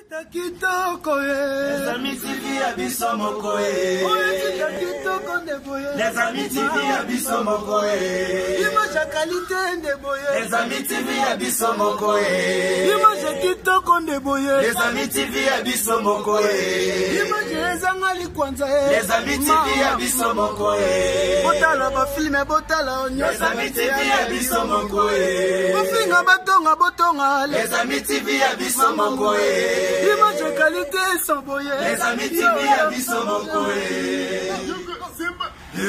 Kitoko ye. Les amis TV ya biso moko ye. Oyo tika kitoko nde boye. Les amis TV ya biso moko ye. Image ya qualité nde boye. Les amis TV ya biso moko ye. Image ya kitoko nde boye. Les amis TV ya biso moko ye. Image ezanga likwanza ye. Les amis TV ya biso moko ye. Botala ba filme botala nyonso. Les amis TV ya biso moko ye. Bofinga batonga botonga. Les amis TV ya biso moko ye. Image qualité sans boye. Les amis TV ya biso moko ye.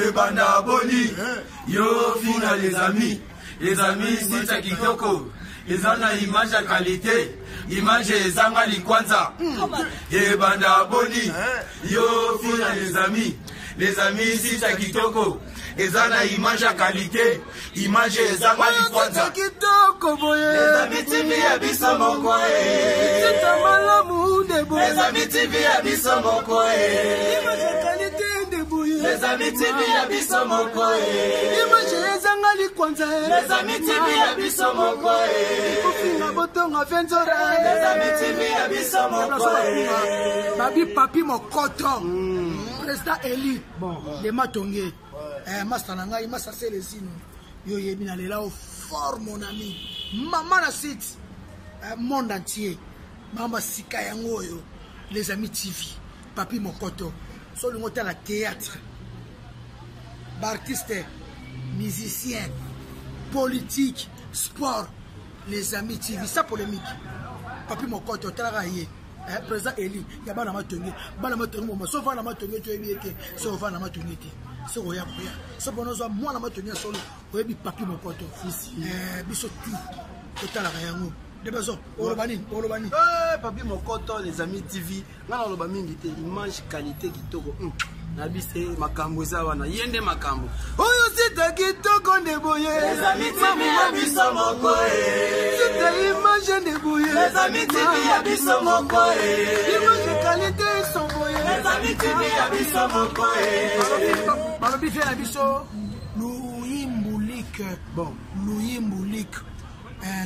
Ebanda boni yo finga les amis. Les amis site ya kitoko eza na image ya qualité image ezanga likwanza ebanda boni yo finga les amis. Les amis site ya kitoko eza na image ya qualité image ezanga likwanza kitoko boye. Les amis TV ya biso moko ye. Sita malamu nde boye. Les amis TV ya biso moko ye. Image ya qualité nde boye. Les amis TV ya biso moko ye. Image ezanga likwanza ye. Les amis TV ya biso moko ye. Kofinga botonga venzora. Les amis TV ya biso moko ye. Babi Papi Mokoto, président élu de Matonge. Master na ngai, Master Celesino, yo yebi na lela o fort mon ami. Mama na site, monde entier. Mama sika yango oyo, les amis TV, Papi Mokoto. So lingo tala théâtre. Ba artiste, musicien, politique, sport, les amis TV, ça polémique. Papi Mokoto talaka ye. Président Eli ya bana matonge, bana matonge moma so vana matonge to yebi ete so vana matonge te. So oya koya. So bono zo mwana matonge solo oyebi Papi Mokoto. Biso tout totalaka yango. De besoin oloba nini? Oloba nini? Papi Mokoto les amis TV, ngana oloba mingi te, image qualité kitoko. Na bise makambo eza wana, ye nde makambo. Oyo sita kitoko nde boye. Les amis TV ya biso moko ye. Sita image nde boye. Les amis TV ya biso moko ye. Image qualité son boye. Les amis TV ya biso moko ye. Balobi vie na biso Luyimbulik. Bon, Luyimbulik.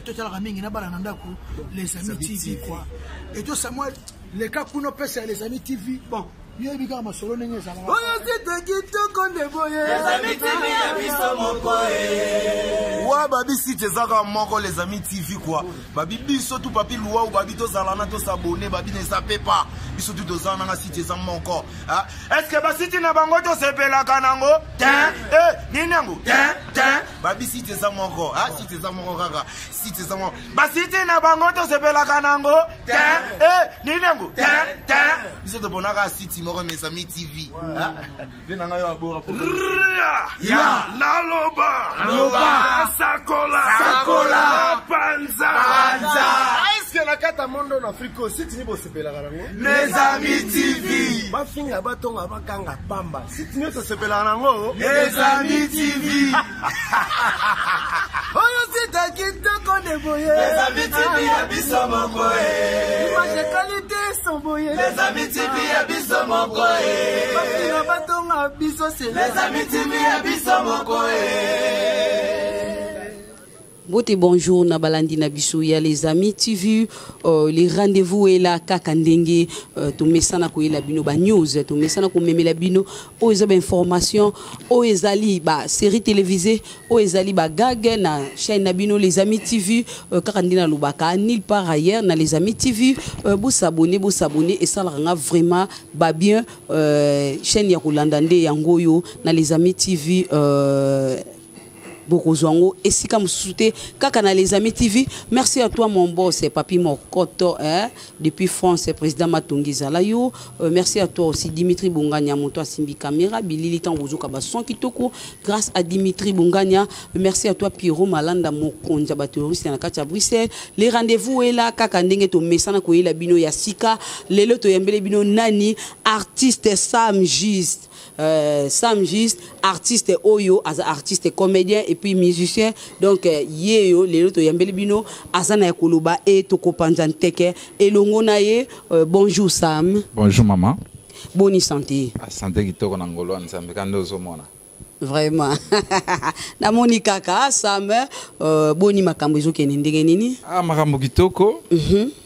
Totalaka mingi na bana na ndako les amis TV quoi. Et to Samuel le cas kuno pesa les amis TV. Bon, yebi kaka masolo ndenge ezalaka. Oyo site kitoko nde boye. Les amis TV ya biso moko ye. Wa babi site ezaka moko les amis TV quoi. Babi biso tout papi luau babi tozala na tosabonner babi ne zappe pas. Biso tout tozala na site eza moko. Ah, est-ce que ba site na bango tosepelaka nango? Tin, nini yango? Tin, tin. Babi site eza moko. Ah, site eza moko kaka. Site eza moko. Ba site na bango tosepelaka nango? Tin, nini yango? Tin, tin. Biso toponaka site moko mes amis TV. Ah, ve na ngai yo abora. Ya. Naloba. Naloba. Sakola. Sakola. Panza. Panza. Est-ce que na kata mondo na Afrique site ni bosepelaka nango? Les amis TV. Bafinga batonga bakanga pamba. Site ni tosepelaka nango? Les amis TV. Oyo site kitoko nde boye. Les amis TV ya biso moko ye. Image qualité son boye. Les amis TV ya biso moko ye. Bafinga batonga biso c'est Les amis TV ya biso moko ye. Bote bonjour na balandi na biso ya les amis TV, les rendez-vous est là kaka ndenge, to mesana ko yela bino ba news, to mesana ko memela bino o eza ba information, o ezali ba série télévisée, o ezali ba gag na chaîne na bino les amis TV, kaka ndina lobaka nulle part ailleurs na les amis TV, bo s'abonner, bo s'abonner et ça ranga vraiment ba bien, chaîne ya kolanda nde yango yo na les amis TV, bokozwango esika mosusu te kaka na les amis TV. Merci à toi mon boss Papi Mokoto, hein, depuis France, président Matongi Zalayo. Merci à toi aussi Dimitri Bongania, moto asimbi caméra bilili tango bozoka ba son kitoko grâce à Dimitri Bongania. Merci à toi Pierrot Malanda mokonza ba terroriste na kati ya Bruxelles. Les rendez-vous est là kaka ndenge to mesana koyela bino ya sika lelo to yembele bino nani artiste Sam Juste. Sam Juste artiste oyo aza artiste comédien et puis musicien donc yeyo lelo to yambeli bino aza na koloba e to kopanza nteke elongo na ye. Bonjour Sam. Bonjour maman. Boni santé. Ah, santé kitoko na ngolo nzambe kando ozomona. Vraiment, namoni kaka Sam. Boni makambo ezokende ndenge nini? Ah, makambo kitoko.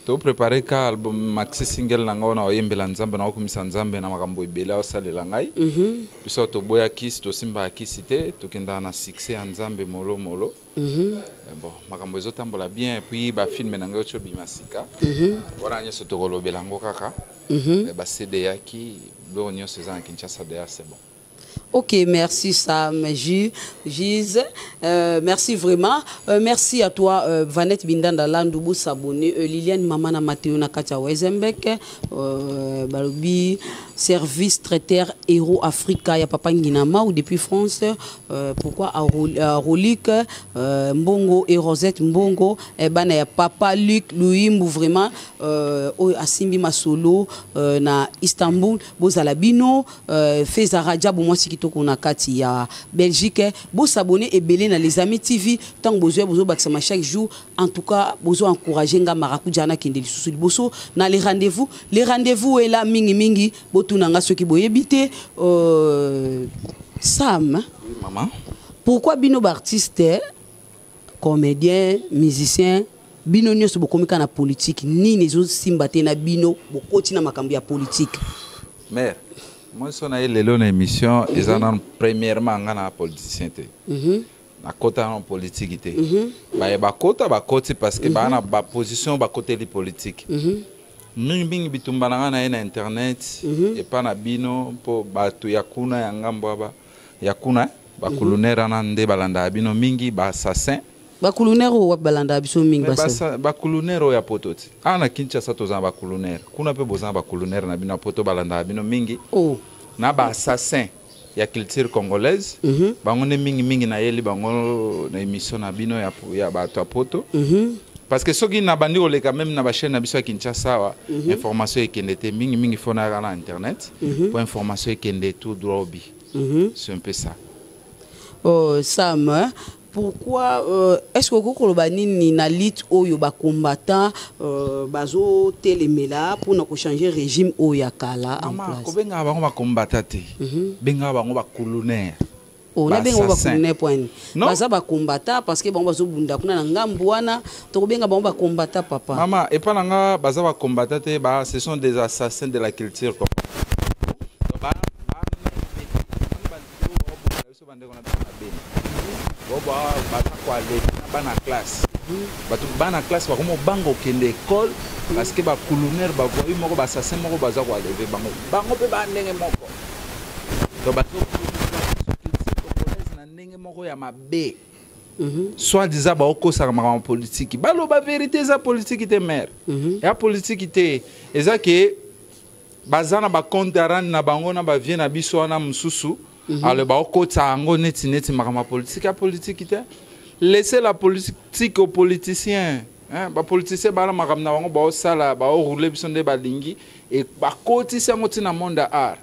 Toprépare ka album maxi single na ngai na oyembela Nzambe, na okumisa Nzambe na makambo ebele aosalela ngai. Biso toboya kisi, tosimbaka kisi te, tokendaka na succès ya Nzambe molomolo. Bon, makambo ezotambola bien. Puis bafilm na ngai oti obima sika wana nyonso, tokolobela yango kaka. Ba CD eyaki, biloko nyonso eza na Kinshasa deya, c'est bon. Ok, merci Sam, Gise. Merci vraiment. Merci à toi, Vanette Bindanda Landou, s'abonner. Liliane Mamana Mathéo Nakatia Wezembek. Balobi, service traiteur Hero Africa, ya Papa Nginama, ou depuis France. Pourquoi Rolik, Mbongo et Rosette Mbongo, eh, bana ya Papa Luc Louimbu, vraiment, Asimbi Masolo, na Istanbul, bozala bino, Feza Rajabu, mwasi kitoko na kati ya Belgique. Bosabonner ebele na Les Amis TV ntango bozwa, bozobakisama chaque jour. En tout cas, bozo encourager nga marakuja na kende lisusu liboso na les rendez-vous. Les rendez-vous ela mingi mingi, botuna nga soki boyebi te. Sam? Oui, maman. Pourquoi bino baartiste, comédien, musicien, bino nyonso bokomi kaka na politique? Nini ezosimba te na bino, bokoti na makambo ya politique? Mare, moi so na ye lelo na émission eza nanu, premièrement, nga na politicien te. Nakota nano politike te. Baye bakota, bakoti parce que baa na baposition, bakoteli politike mingimingi. Bitumba na ngai na ye na internet epa na bino, mpo bato ya kuna, ya ngambo aba ya kuna, bakulunere wana nde balandaka bino mingi, baassassin. Bakulunere oyo wapi balandaka biso mingi? Bakulunere oyo ya poto ti awa na Kinshasa, toza na bakulunere kuna mpe, boza na bakulunere na bino ya poto, balandaka bino mingi. Oh. Na baassassin ya culture congolaise, bango nde mingimingi nayeli bango na émission na bino ya bato ya poto, parce que soki nabandi koleka même na bachaîne na biso ya Kinshasa awa, information ekende te mingimingi. Fo nayaka na internet po information ekende tout droit obi. C'est un peu ça. Oh, Sam, hein? Pourquoi est-ce que okoki koloba nini na lutte oyo bacombattant bazotelemela mpona kochanger régime oyo ya kala en place? Kobengaka bango bacombattant te, bengaka bango bakulunere. Oh, nabenga bango bakulunere point. Baza bacombattant parce que bango bazobunda kuna na ngambu wana, tokobenga bango bacombattant, papa. Mama, epa na nga baza bacombattant te, ba ce sont des assassins de la culture. Biso bandeko na biso na Beni baza koaleka na bana classe. Bato bana classe bakoma obanga okende école parce que bakulunere, bavoyu moko, baassassin moko baza koenlever bango. Bango mpe baa ndenge moko, donc bazo na ndenge moko ya mabe, soit disant baokosaka makambo politiki. Baloba vérité, eza politiki te, mare, ya politiki te. Eza ke baza na bacompte à rendre na bango na bavie na biso wana mosusu. Alors baokotisa yango neti neti makambo ya politiki. Ya politiki te, laissez la politique aux politiciens, hein. Bapoliticien bala makambo na bango, baosala, baoroule biso nde balingi e bakotisi yango ntina monde ya art.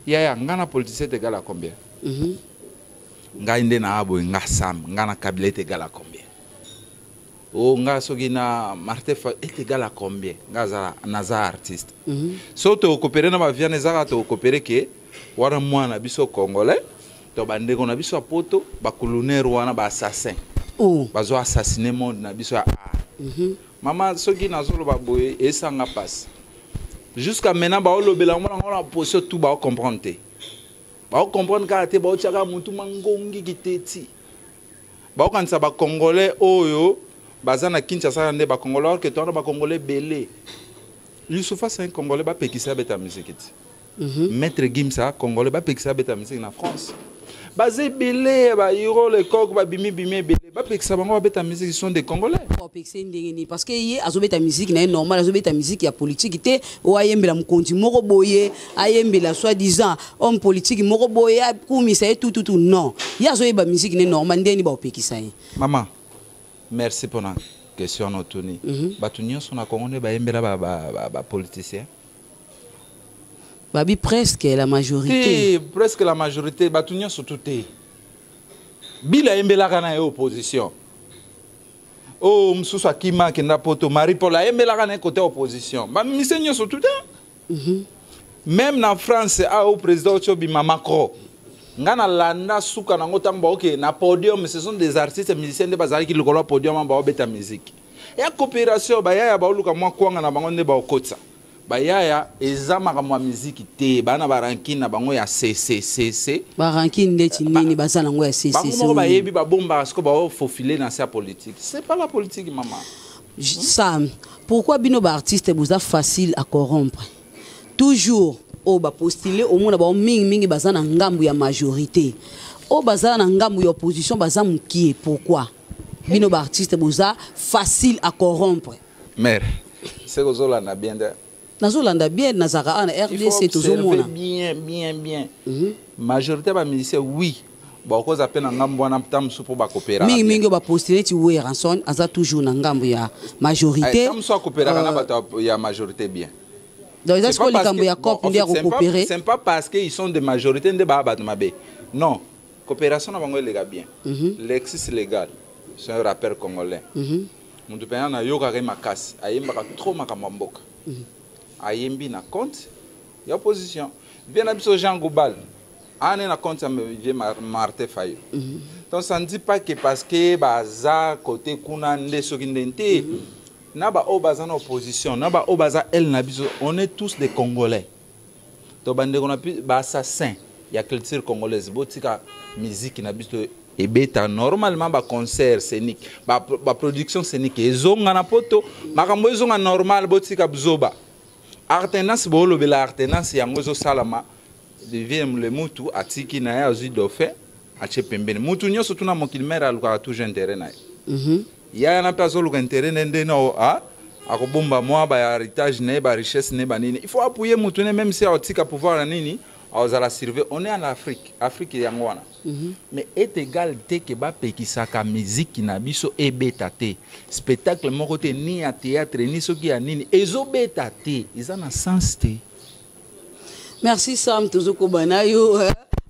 Yaya, nga na politicien est égal à combien? Ngai nde na boye, nga Sam, nga na Kabila est égal à combien? O nga soki na Martin Fa est égal à combien? Nga aza, naza artiste. So tokopere na baviane, eza kaka tokopere ke wana mwana biso congolais to bandeko na biso ya poto, bakulunere wana, baassassin. Oh. Bazo assassine monde na biso ya art. Mama, soki nazoloba boye, esanga mpasi. Jusqu'à maintenant baolobela yango nango na position tout, baocomprendre te, baocomprendre kaka te, baotiaka motu mangongiki te ti baokanisa bacongolais oyo baza na Kinshasa nde bacongolais, or ke towana bacongolais ebele. Youssoupha, c'est un Congolais, bapekisa abeta musique ti. Maître Gims aza Congolais, bapekisa abeta musique na France. Baza ebele, bahiro lecoq babimi bimi ebele, bapekisa bango babeta musique, ils sont des Congolais. Opekisa ndenge nini? Parce que ye azobeta musique na ye normal, azobeta musique ya politique te oyo ayembela mokonzi moko boye, ayembela soi disant homme politique moko boye, akumisa ye tututu. Non, ye azoyeba musique ne normal, ndenge nini baopekisa ye? Mama, merci mpona question wana otuni. Bato nyonso na Congo nde bayembela bapoliticien? Babi presque la majorité. Te, presque la majorité, bato nyonso tu te. Bila ayembelaka na ye opposition. Oyo mosusu akima, akenda poto, Marie Paul ayembelaka na ye côté opposition. Bamise nyonso tu te. Même na France awa, o président oti obima, Macron. Nga nalanda suka nango ntango baoke na podium, ce sont des artistes musiciens nde bazalaki likolo ya podium, baobeta musique ya coopération. Bayaya baoluka mwa kwanga na bango nde baokotisa bayaya. Eza makambo ya miziki te, baa na barancune na bango ya cccc. Barancune ndeti nini baza nango ya Bango ccc? moko bayebi, babombaka. Siko baofofile na se ya politique. C'est pas la politique, mama. Sam, pourquoi bino baartiste boza facile à corrompre toujours? Oyo bapostule, omona bango mingimingi baza na ngambu ya majorité, oyo baza na ngambu ya opposition baza mokie. Pourquoi bino baartiste boza facile à corrompre? Mare, se kozolanda bien te. Nazolanda bien, nazalaka awa na Il faut RDC. observer. Tozomona. Bien, bien, bien. Majorité ya bamusicien, oui, bakoza mpe na ngambu wana ta mosusu mpo bakopéraka. Mingimingi oyo bapostule neti Werrason aza toujours na ngambu ya majorité. Ta mosusu akopéraka na bato ya majorité bien. Donc eza sikoyo likambo ya cope nde ya kokopere. C'est pas parce qu'ils sont de majorité nde baa bato mabe. Non, coopération na bango eleka bien. Lexis Légal, c'est un rappeur congolais. Moto mpenza nayokaka ye makasi, ayembaka trop makambo ya mboka. Ayembi na compte ya opposition. Vie na biso Jean Goubal ane na compte ya vie Martin Fayulu. Donc ça ne dit pas que parce que baza côté kuna nde soki nde te. Na baoyo baza na opposition, na baoyo baza ele na biso, on est tous des Congolais. To bandeko na baassassin ya culture congolaise, botika musique na biso ebeta normalement. Baconcert scénique, baproduction scénique ezonga na poto, makambo ezonga normal. Botika buzoba. Alternance, boolobela alternance, yango ezosalama. Vie le mutu atiki na ye, azwi dauphin, atie pembeni. Mutu nyonso tuna mokili, mare alukaka toujours intérêt na ye. Yaya na mpe azoluka intérêt nde nde na akobomba mwa bahéritage na ye, barichesse na ye, banini. Il faut appuyer mutu ne, même si aotika pouvoir na nini, azala surveille. On est en Afrique, Afrique yango wana. Mais est égal te ke bapekisaka miziki na biso ebeta te. Spectacle moko te, ni ya théâtre, ni soki ya nini, ezobeta te, eza na sens te. Merci Sam, tozokoba na yo.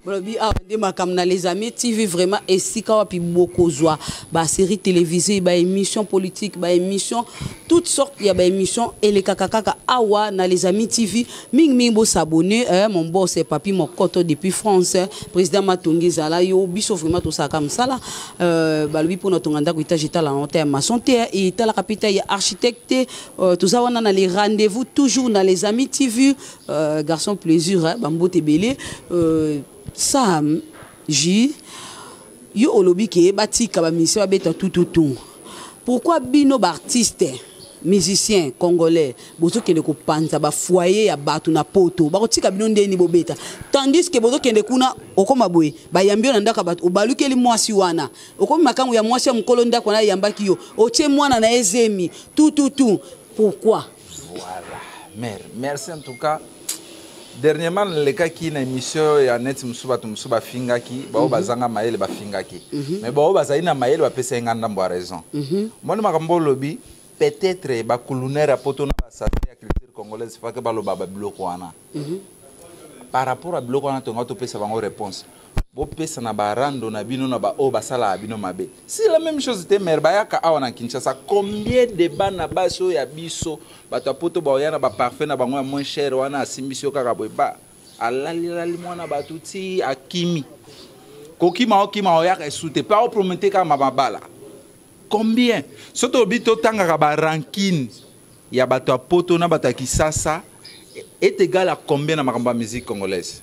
Balobi awa nde makambo na Les Amis TV, vraiment esika wapi bokozwa basérie télévisée, baémission politique, baémission, toutes sortes ya baémission elekaka kaka awa na Les Amis TV. Mingimingi bosabone. Mon boss Papi Mokoto depuis France, président Matongi ezala yo. Biso vraiment tosalaka mosala. Balobi mpona tonga ndako, étage etala te ya maçon te, etalaka mpe te ya architecte te. Toza wana na les rendez-vous toujours na Les Amis TV. Garçon plaisir, hein, bambote ebele. Sam J, yo olobi ke batika bamusicien babeta tututu. Pourquoi bino baartiste musicien congolais bozokende kopanza bafoyer ya bato na poto? Bakotika bino ndeni bobeta, tandis ke bozokende kuna, okóma boye, bayambi yo na ndako ya bato, obalukeli mwasi wana, okomi makambo ya mwasi ya mokolo ndako wana ayambaki yo, otie mwana na ye zemi, tututu. Pourquoi? Voilà, mère, merci en tout cas. Dernièrement nalekaki na émission ya net mosusu, bato mosusu bafingaki, bao bazanga mayele bafingaki, mais bao bazali na mayele bapesaki nga ndambo ya raison. Moni makambo olobi, peut-être bakulunere ya poto na basase ya culture congolaise fake baloba babiloko wana. Par rapport à biloko wana, tonga topesa bango réponse. Bopesa na barando na bino na baoyo basalaka bino mabe, c'est la même chose te. Mare, bayaka awa na Kinshasa, combien de bana basi oyo ya biso bato ya poto baoya na baparfum na bango ya moins cher wana, asimbisi yo kaka boye, ba alalilali mwana bato ti akimi, kokima okima, oyaka esu te mpe aopromete kaka mababala. Combien so tolobi totangaka barancune ya bato ya poto na bato ya Kisasa est égal à combien na makambo ya musique congolaise?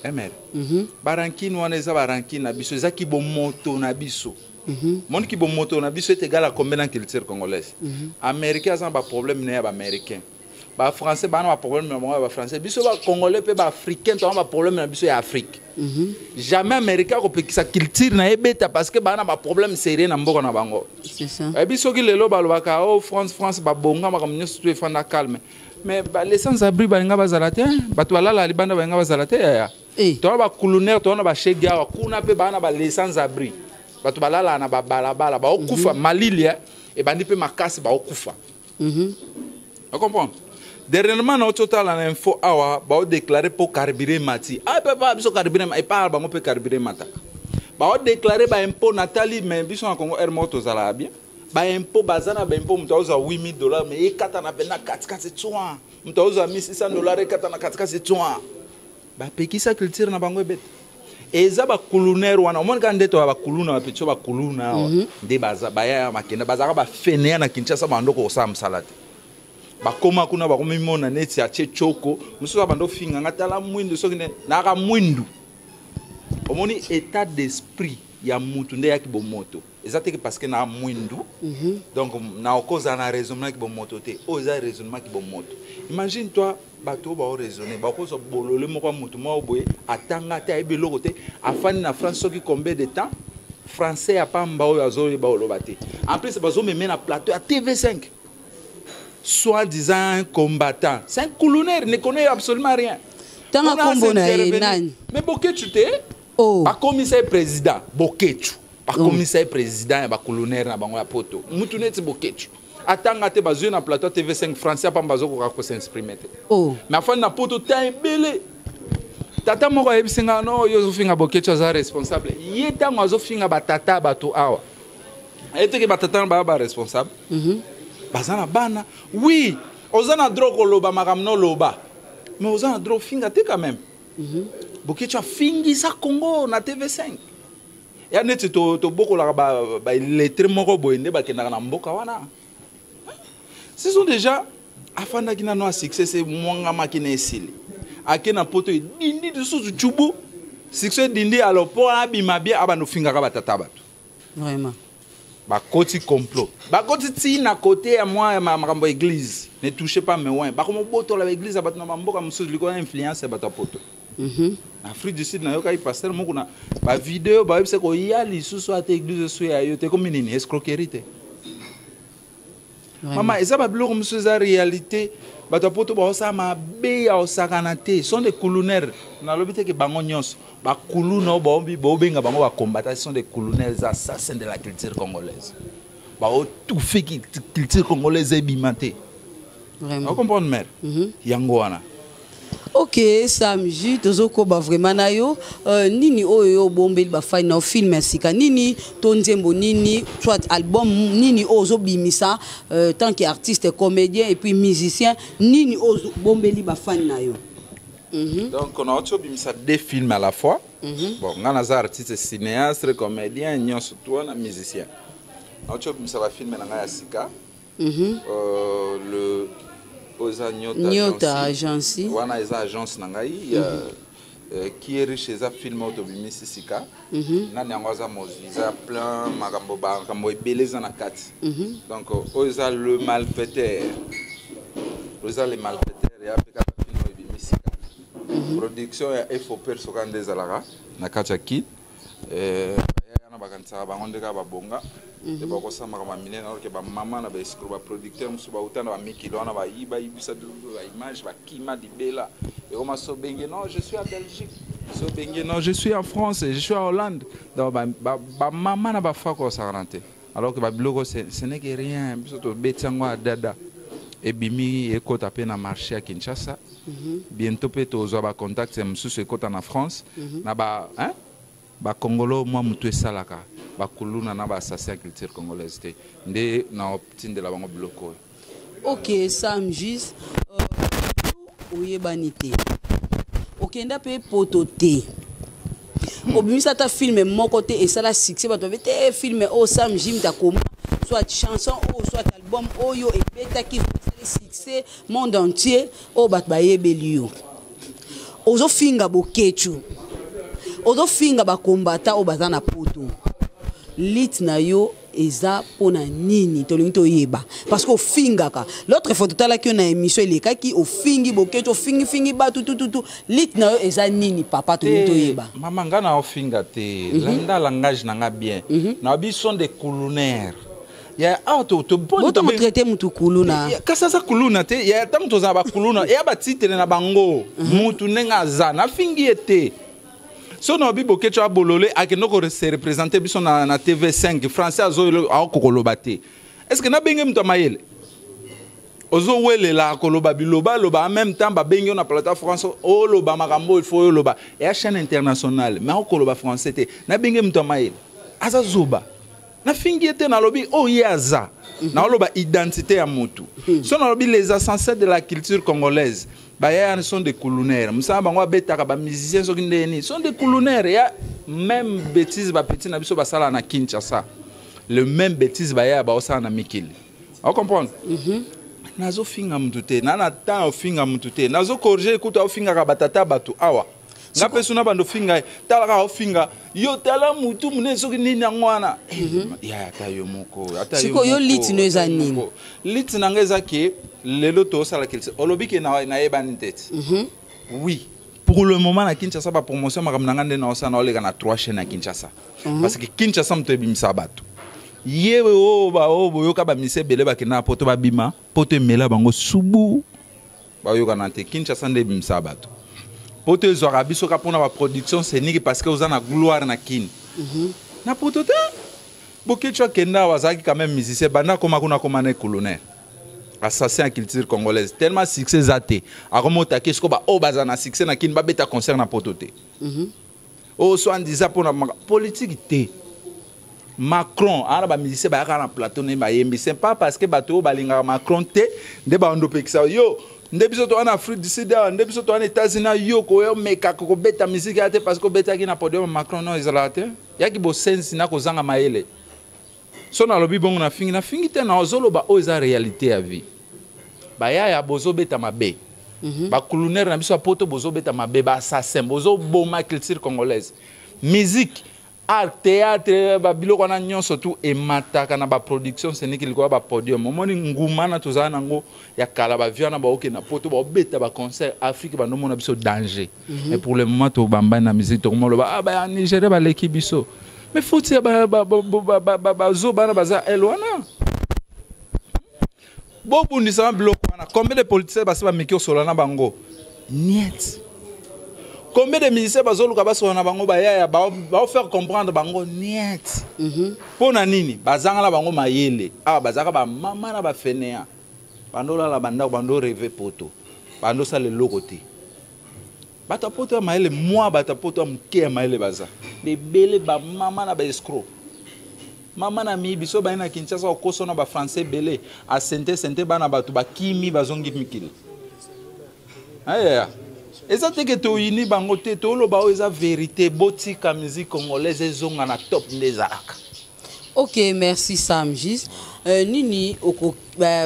Mr, barancune wana eza barancune na biso, ezaki bomoto na biso. Moniki bomoto na biso est égal à combien na culture congolaise? Américain aza na baproblème na ye ya baaméricain, bafrançais baa na baproblème na bango ya bafrançais, biso bacongolais mpe baafricain toza na baproblème na biso ya Afrique. Jamais américain akopekisa culture na ye beta parce que baa na baproblème sérieux na mboka na bango. C'est ça. Oyebi soki lelo balobaka o France babonga, makambo nyonso tu efanda calme, mais les sans abri balinga bazala te, bato balala libanda balinga bazala te, yaya. Eh. Toza bakulunere, toza na bashege awa kuna mpe baa na bales sans abri, bato balalaka na babalabala, baokufa malili, ebandi mpe makasi, baokufa. Ocomprendre? Dernièrement na ototala na info awa, baodéclare mpo carburant mati. Ah, papa, biso carburant epa bango mpe carburant mataka, baodéclare baimpôt natali. Mais biso na Congo, aire moko tozalaka bien. Baimpôt baza na baimpôt, moto azozwa 8000 dollars, mais ekata na pena katikati twa. Moto azozwa 1600 dollars, ekata na katikati twa. Bapekisa culture na bango ebeta. Eza bakulunere wana, omoni kaka nde toya bakuluna, bapetio bakuluna awa nde baza baya ya makenda, bazalaka bafeneya na Kinshasa, bandoko kosala mosala te. Bakoma kuna, bakomimona neti atie choko mosusu, abanda ofinga nga, tala mwindu, soki nde nayaka mwindu. Omoni état d'esprit ya mutu nde yaki bomoto eza teke, parce que na mwindu, donc na okozala na raisonnement yaki bomoto te. Oyo eza raisonnement yaki bomoto. Imagine toi, bato oyo baoraisonne, bakozwa bolole moko ya motu moko boye, atanga te, ayebi eloko te, afandi na France soki combien de temps, français ya pamba oyo azoyeba oloba te. En plus bazomeme na plateau ya TV5, soi-disant un combattant. C'est un kulunaire, ne connaît absolument rien. Tanga kombo na ye nani? Mais Boketshu te. Oh. Bakomisa ye président Boketshu, bakomisa ye président ya bakulunere na bango ya poto. Mutu neti Boketshu atanga te, bazwi na plateau TV5, français pamba azokoka kos'exprimer te. Oh. Mais afandi na poto temps ebele. Tata moko ayebisi nga: no, yo ozofinga Boketshu, aza responsable. Ye ntango azofinga batata ya bato awa, aye teke batata na baya baresponsable, baza na bana. Oui, oza na droit koloba makambo noloba, mais oza na droit ofinga te quand même. Boketshu afingisa Congo na TV5 ya neti tobokolaka balettre moko boye nde bakendaka na mboka wana. Ce sont déjà afandaki nano ya succès, se mwangamaki na esili, ake na poto, edindi lisusu cubu, succès edindi. Alors mpo abima bien, abanda ofingaka batata bato. Vraiment. Bakoti complot, bakoti ntina kote ya mwa ya makambo ya église, ne touchez pas mes oints. Bakomobotola baeglise ya bato na bamboka mosusu likolo ya influence ya bato ya poto. Na Afrique du Sud, nayokaki pasteur moko na bavideo, bayebisa koya lisusu ata église so ya yo te. Komi nini? Escroquerie te, mama? Eza babiloko mosusu, eza réalité. Bato ya poto baosala mabe ya osakana te, sont des kulunaires. Nalobi te ke bango nyonso bakuluna oyo baobenga bango bacombattants, sont des kulunaires assassins de la culture congolaise. Baotufe culture congolaise ebima te. Ocomprendre, mare? Yango wana. Ok, Sam J, tozokoba vraiment na yo. Nini oyo yo obombeli bafani na yo? Film ya sika nini, to nzembo nini, soit album nini oyo ozobimisa, tant que artiste comédien et puis musicien, nini oyo obombeli bafani na yo? Donc nauti obimisa deux films à la fois. Bon, nga naza artiste, cinéaste, comédien, nyonso tu wana, musicien. Nauti obimisa bafilme na ngai ya sika. Le oyo eza Nyota. Nyota Agency. Wana eza agence na ngai. Qui est riche eza film oyo tobimisi sika. Nani yango aza mozwi, eza plein makambo, makambo ebele eza na kati. Donc oyo eza Le Malfaiteur, oyo eza Le Malfaiteur ya mpe kaka film oyo ebimi sika. Production ya Foper soka nde ezalaka na kati ya kit. Baya wana bakanisaka bango nde kaka babonga te, bakosala makambo ya minene, alors ke bamama na baescrocs, baproducteur mosusu bauta na bamikili wana, bayiba yibisa baimage, bakima libela. Ekoma so benge: non, je suis à Belgique. So benge: non, je suis en France, je suis à Hollande. Donc bamama na bafaka kosakana te, alors que babiloko ce n'est que rien. Biso tobeti yango ya dada, ebimi, ekota mpe na marché ya Kinshasa. Bientôt mpe tozwa bacontact mosusu, ekota na France na ba, hein? Bakongolo mwa motu esalaka bakuluna na baassassin ya culture congolaise te, nde na otindela bango biloko oyo. Ok, Sam Jus, oyebani te, okenda mpe poto te, obimisa ata film moko te esala succès, bato babe te film oyo Sam Jim takoma, soit chanson oyo, soit album oyo ebetaki, esali succès monde entier, oyo bato bayebeli yo. Ozofinga Boketshu, ozofinga bakombata oyo baza na poto. Lit na yo eza mpona nini? Tolingi toyeba, parce que ofingaka. L'autre fois totalaki yo na émission elekaki, ofingi Boketshu, ofingifingi bato tututu. Lit na yo eza nini, papa? Tolingi toyeba. Mama, nga na ofinga te. Landa langage na nga bien. Na biso de kulunaire ya awa. Botomotraite mutu kuluna. Kasi aza kuluna te. Ya ntango tozala bakuluna, eya batitre na bango. Mutu ndenge aza, nafingi ye te. So na obi Boketshu abolole, akende kose représente biso na TV5, français azo aokokoloba te. Est ce que nabenge moto ya mayele ozowelela koloba biloba aloba? En même temps babengi yo na plateau France, oloba makambo il faut oloba, eya chaîne internationale, mais akoloba français te. Nabenge moto ya mayele aza zoba. Nafingi ye te, nalobi oyo ye aza. Naoloba identité ya mutu. So nalobi les ascenseurs de la culture congolaise, bayaya sont des kulunaires. Mosala bango abetaka bamusicien soki ndenge nini, sont des kulunaires. Ya même bêtise bapeti na biso basala na Kinshasa, le même bêtise bayaya baosala na mikili. Ocomprendre? Nazofinga mutu te, na temps ofinga mutu te, nazocorriger. Ekuta ofingaka batata bato awa, nga mpe suna bando ofinga ye, tala kaka ofinga yo, tala mutu monene soki nini yango wana. Ya ata yo moko, ata yo. Sikoyo, yo moko, liti no eza ata yo nini? moko. Liti na nga eza ke lelo tozosala culture. Olobi ke nayebani te ti. Oui, pour le moment na Kinshasa, bapromotion makambo na nga nde naosala, naoleka na trois chaînes ya Kinshasa, parce que Kinshasa moto ebimisa bato. Ye oyo oyo boyoka bamisi ebele bakenda na Poto, babima Poto, emela bango subu, bayokana te. Kinshasa nde ebimisa bato. Poto ezwaka biso ka mpona baproduction scénique, parce que oza na gloire na Kini, na Poto te. Bokecu akenda awa, azalaki quand même musicien. Banda akoma kuna, akoma na colonel assassin ya culture congolaise, tellement succès eza te. Akoma otake siko baoyo baza na succès na Kini, babeta concert na Poto te. Oyo soi-disant mpona politique te. Macron ana bamusicien bayaka na plateau na ye, bayembi. C'est pas parce que bato oyo balingaka Macron te nde bando opekisa yo. Nde biso toza na Afrique du Sud awa, nde biso toza na États-Unis, yo koyomekaka kobeta musique ya te parce que obetaki na podium Macron. Non, ezalaka te. Yaki bosensi na kozanga mayele. So nalobi bongo, nafingi? Nafingi te. Na ozoloba oyo eza réalité ya vie. Bayaya bozobeta mabe, bakulunaire na biso ya Poto bozobeta mabe, baassassin, bozoboma culture congolaise. Musique, art, théâtre, babiloko wana nyonso tu emataka na baproduction scénique likolo ya bapodium. Omoni nguma na tozala nango ya kala, bavie wana baokende na Poto, baobeta baconcert. Afrique bandomona biso danger. Mais pour le moment tobambani na musique, tokomoloba ah, baya Nigéria baleki biso. Mais foti ya bazoba wana baza ele wana, bobundisama biloko wana. Combien de politiciens basi bameki osola na bango? Niet. Combien de musiciens bazoluka basola na bango, bayaya baofaire comprendre bango? Niet. Mpo na nini? Bazanga na bango mayele. Awa bazalaka bamama na bafenea, bandolala bandako, bando rêver Poto, bandosala eloko te. Bato ya Poto ya mayele, mwa bato ya Poto ya moke ya mayele baza ebele. Bamama na baescroc, mama na miyibi. So baye na Kinshasa, okoso na bafrançais ebele, asente sente bana bato bakimi, bazongi mikili. Aya eza te ke toyini bango te, toloba oyo eza vérité. Botika musique congolaise ezonga na top nde ezalaka. Ok, merci Sam Gis. Nini oko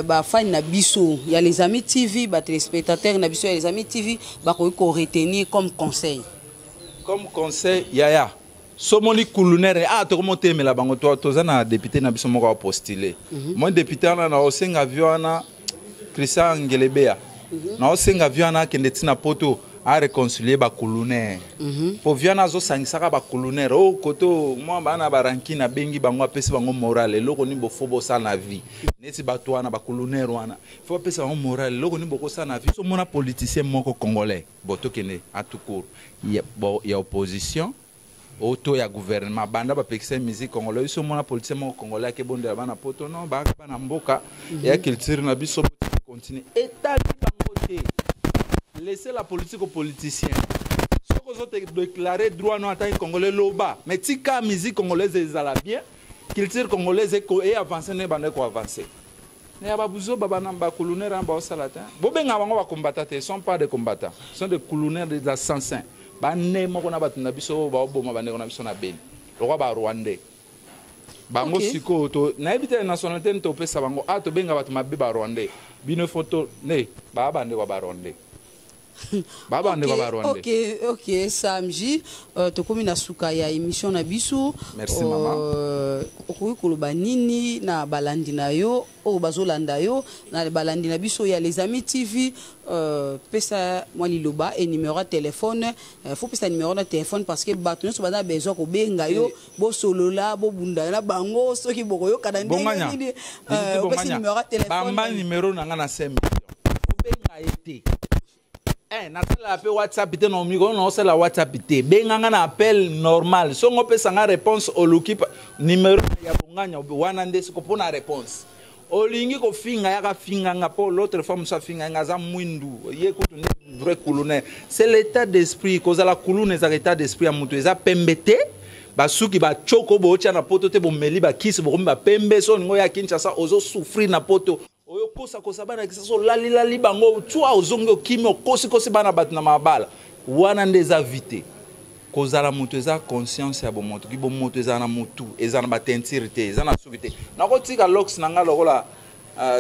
bafani na biso ya Les Amis TV, batéléspectateur na biso ya Les Amis TV bakoki koretenir comme conseil? Comme conseil, yaya, somoli kulunaire ah, tokomotemela bango. Toza na député na biso moko apostule. Moi député wana na osenga vi wana Christian Ngelebea, na osenga vi wana akende ntina Poto, aréconcilie bakulunaire, po vi wana azosangisaka bakulunaire oyo koto mwa bana barankine, abengi bango, apesi bango moral. Eloko nini bofo bosala na vie? Neti bato wana bakulunaire wana, fo bapesa bango moral. Eloko nini bokosala na vie? Somona politicien moko congolais, bo tokende atukuru ya, bo, ya opposition oto ya gouvernement, banda bapekisa musique congolais, biso omona politicien moko congolais akebondela bana Poto? Non, baaka bana mboka ya culture na biso. Continue, etali bango te. Laissez la politique aux politiciens. Soki ozodéclare droit no ataki congolais, loba, mais tika musique congolaise ezala bien, culture congolaise eavance nde banda ekoavance. Ya babuzoba bana bakulunaire wana baosala te, bobenga bango bakombata te. Sont pas des combattants, sont des kulunaires, des assassins. Bane moko na bato na biso oyo baoboma bandeko na biso na Beni lokwa barwandais bango. Sikoyo to nayebi te nationalité nini topesa bango. A tobenga bato mabe barwandais, bino fo to ne baa bandeko ya barwandais, baa bandeko ya barwandais. Ok, Samji, tokomi na suka ya émission na biso. Merci, mama. Okoki koloba nini na balandi na yo oyo bazolanda yo, na balandi na biso ya Les Amis TV? Pesa mwa liloba e numéro ya téléphone. Faut pesa numéro na téléphone parce que bato nyonso baza na besoin kobenga yo, bosolola, bobunda na bango soki bokoyokana ndenge Bonganya. nini. Opesi numéro ya téléphone. Bamba numéro na nga na 5 million, obenga ye te. Nasalaka mpe WhatsApp te, na mikolo naosala WhatsApp te. Benganga na appel normal. Songo opesanga réponse, oluki numéro ya Bonganya wana nde siko mpo na réponse. Olingi kofinga, yaka finganga, mpo l'autre fois mosu afinga nga, aza mwindu, ye kutu nde vrai kuluna. C'est l'état d'esprit. Kozala kuluna ezaka état d'esprit ya motu, eza pembe te. Basuki bachoko bootya na poto te, bomeli bakisi, bokomi bapembe. So olingo ya Kinshasa, ozosouffrir na poto, oyo kosakosa bana Kinshasa, olalilali bango, tua ozongi, okimi, okosikosi bana bato na mabala wana. Nde eza vie te. Kozala moto eza conscience ya bomoto. Ki bomoto ezala na motu, eza na bateinture te, eza na suki te. Nakotika lox na nga lokola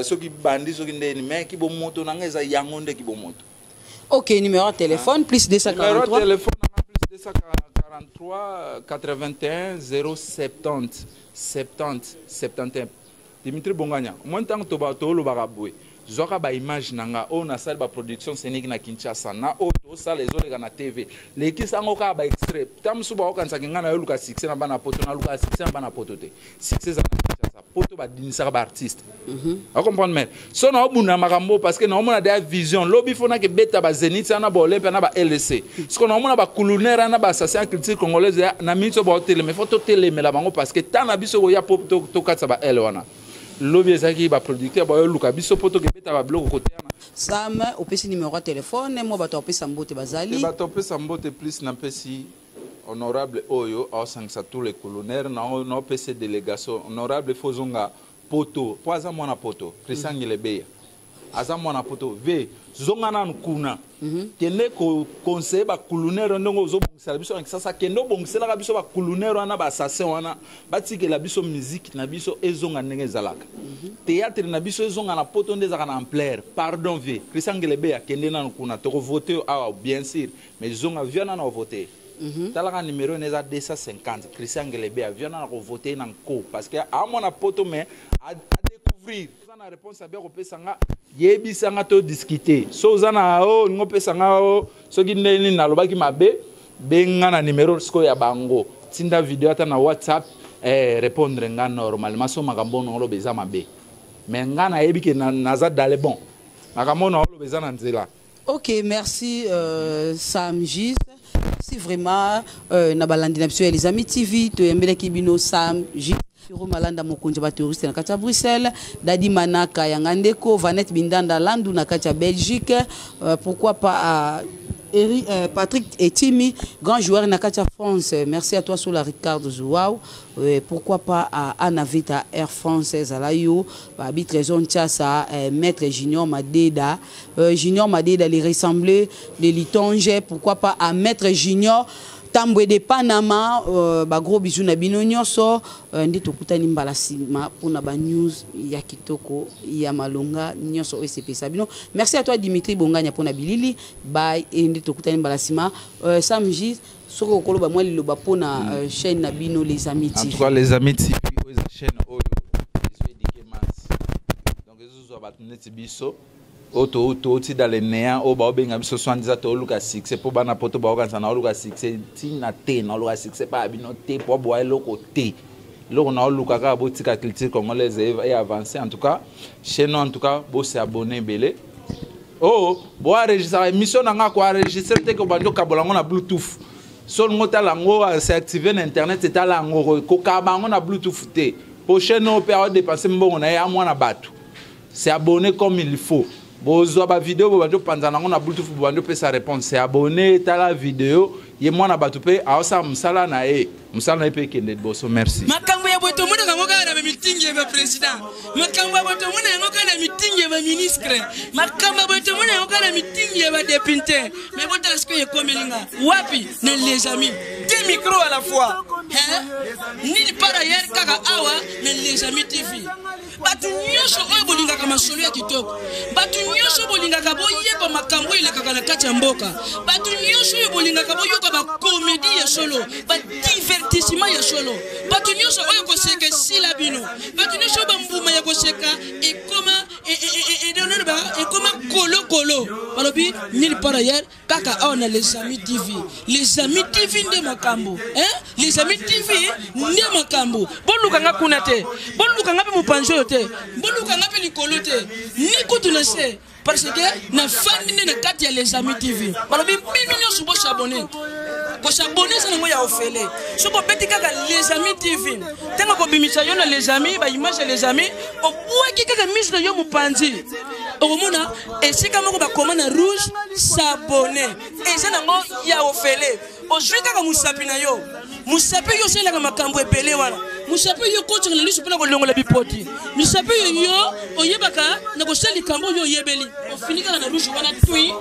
soki bandi soki ndeni, mais ki bomoto na nga eza yango nde ki bomoto. Ok, numéro de téléphone, plus 243. Numéro de téléphone, plus 243 81 070 70 71. Dimitri Bonganya, moi ntango tolobaka boye, zwaka baimage na nga oyo nasali, baproduction scénique na Kinshasa na oyo tosala, ezoleka na TV. Lekisa yango kaka baextrait. Ta mosusu bakokanisaki ngai nayoluka succès na bana poto. Naluka succès na bana poto te. Succès eza na Kinshasa. Poto badinisaka baartiste, acomprendre? Mais so naobunda makambo parce que naomona deya vision. Lobi fo nakebeta bazénith wana, baolympia na ba LC. Siko naomona bakulunere wana, baassassin ya culture congolaise na miniti oyo baotelema. Ifo totelemela bango parce que ntan na biso koya po tokatisa ba L wana. Lobi ezalaki baproducteur bayoluka biso mpo tokebeta babiloko kote wana. Sam, opesi numéro ya telefone, mwa bato apesa mbote bazali? Bato apesa mbote, plus napesi honorable oyo aosangisa tous les colonels, naopesa délégation. Honorable, fo ozonga poto mpo aza mwana poto. Christian Ngelebeya aza mwana poto ve. Zonga nanu kuna, kende koconseiller bakulunere ndenge ozobongisela biso na Kisasa. Kende obongiselaka biso bakulunere wana, baassassin wana, batikela biso musique na biso ezonga ndenge ezalaka, théâtre na biso ezonga na poto nde ezalaka na ampleur. Pardon, ve Christian Ngelebeya, kende nanu kuna. Tokovote yo awa, bien sûr, mais zonga via nanu ovote. Talaka numéro ene, eza 250. Christian Ngelebeya, via nanu akovote na nko parce que amona poto, mais adécouvrir. Oza na réponse abia kopesa nga, yebisa nga, todiscute. So oza na o olingi opesa nga o soki nde nini nalobaki mabe, benga na numéro sikoyo ya bango, tinda video ata na WhatsApp, répondre nga normalement. So makambo ono oloba eza mabe, mais nga nayebi ke naza dale bon. Makambo ono oloba eza na nzela. Ok, merci Sam Gis. Merci vraiment na balandi na biso ya Les Amis TV, toyembelaki bino Sam Gis. Firo Malanda, mokonzi ba touriste na kati ya Bruxelles, Dadi Manaka yanga ndeko, Vanette Bindanda Landu na kati ya Belgique, pourquoi pas Eri, Patrick Etimi, grand joueur na kati ya France. Merci à toi Sola Ricardo Zouaou. Pourquoi pas à Anna Vita Air France Zalayo, Babi Trésor Nchasa, Maître Junior Madeda, Junior Madeda les ressemblés de Litonge, pourquoi pas à Maître Junior Tambwe de Panama, ba gros bisous na bino nyonso, ndi tokutani mbala sima pona ba news ya kitoko ya malonga nyonso oyo esepesa bino. Merci à toi Dimitri Bonganya pona bilili. Bye, ndi tokutani mbala sima. Sam Gis, soki okoloba mwa liloba pona chaîne na bino Les Amis En TV. tout cas, Les Amis TV oyo eza chaîne oyo ezoéduquer masse, donc ezozwa bato neti biso oyo touti dans le néant, oyo baobenga biso soi-disant tooluka succès mpo bana poto baokanisa naoluka succès. Ntina te, naoluka succès mpa ya bino te, po aboya eloko te. Eloko naoluka kaka botika culture congolaise e avance. En tout cas chaîne, en tout cas bose abonné ebele. Oyo boenregistraka émission na nga, koenregistre te, kobandi okabola yango na Bluetooth. So olingi otala yango, se active na internet, etala yango. Kokaba yango na Bluetooth te, po chaîne oyo mpe aodepense mbongo na ye, amwana bato. C'est abonné comme il faut. Bozwa bavideo, bobandi opanza nango na Bluetooth, bobandi opesa réponse. C'est abonné, tala video ye, mwana bato mpe aosala mosala na ye, mosala na ye mpe ekende liboso. Merci. Makambo ya boye tomonaka yango kaka na bamitingi ya baprésident. Makambo ya boye tomona yango kaka na mitingi ya baministre. Makambo ya boye tomona yango kaka na mitingi ya badepute. Mais botala sikoyo ekomeli nga wapi na Les Amis, deux micro à la fois, hein? Nini par ailleurs kaka awa na Les Amis TV. Bato nyonso oyo bolingaka masolo ya kitoko, bato nyonso bolingaka boyeba makambo oyo elekaka na kati ya mboka, bato nyonso oyo bolingaka boyoka bakomedi ya solo, badivertissement ya solo, bato nyonso oyo koseka esila bino, bato nyonso oyo bambuma ya koseka ekoma ekoma kolokolo, balobi nulle part ailleurs, kaka awa na Les Amis TV. Les Amis TV nde makambo, hein? Les Amis TV nde makambo. Boluka nga kuna te, boluka nga mpe mopanzi oyo te, boluka nga mpe likolo te, ni kutu na se, parce que nafandi nde na kati ya Les Amis TV. Balobi bino nyonso bosabone. Kosabone eza nango ya ofele. Soki obeti kaka Les Amis TV, ntango kobimisa yo na Les Amis, baimage ya Les Amis, obwaki kaka mise na yo mopanzi, okomona esika moko bakoma na rouge "s'abonner". Eza nango ya ofele. Ozwi kaka mosapi na yo. Mosapi yo osalelaka makambo ebele wana. Mosapi yo okotaka na liso mpona kolongola bipoti. Misapi oyo yo oyebaka na kosala likambo oyo oyebeli. Ofini kaka na rouge wana tui.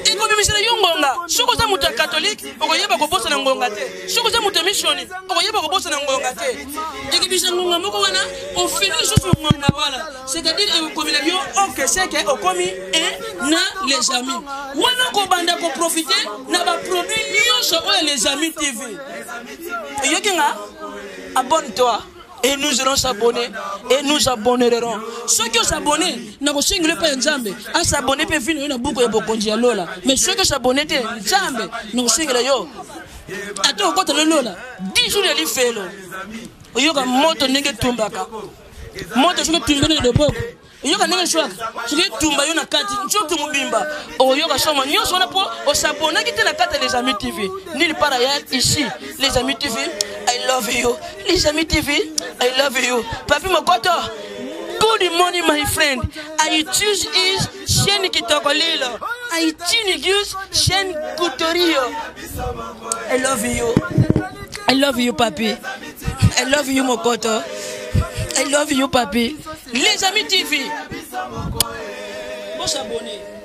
Ekobimisela yo ngonga. Soki oza moto ya katolike, okoyeba kobosana ngonga te. Soki oza moto ya misioni, okoyeba kobosana ngonga te. Ekobimisa ngonga moko wana, ofini lisusu ngonga wana. C'est-à-dire ekokomela yo ok seke okomi e na les amis. Wana okobanda koprofite na baproduit nyonso oyo les amis TV. Oyoki nga? Abonne-toi. Et nous allons s'abonner et nous abonnerons. Ceux qui s'abonnent, na kosengela epai ya Nzambe, a s'abonner mpe vino yo na buku ya bokonzi ya lola. Mais ceux qui s'abonnent te, Nzambe na kosengela yo. Ata okota na lola, 10 jours ya lifelo. Oyoka moto ndenge etumbaka. Moto soki etumbi na loboko. Oyoka ndenge eswaka. Soki etumba yo na kati, nzoto mobimba. Oyoka somo nyonso wana mpo osabonaki te na kati ya Les Amis TV. Nulle part ailleurs ici, Les Amis TV, I love you. Les Amis TV, I love you. Papi Mokoto, good morning my friend. I choose is chaîne Kitoko Lilo. I choose chaîne Kutorio. I love you. I love you, papi. I love you, Mokoto. I love you, papi. Les Amis TV. Bon s'abonner.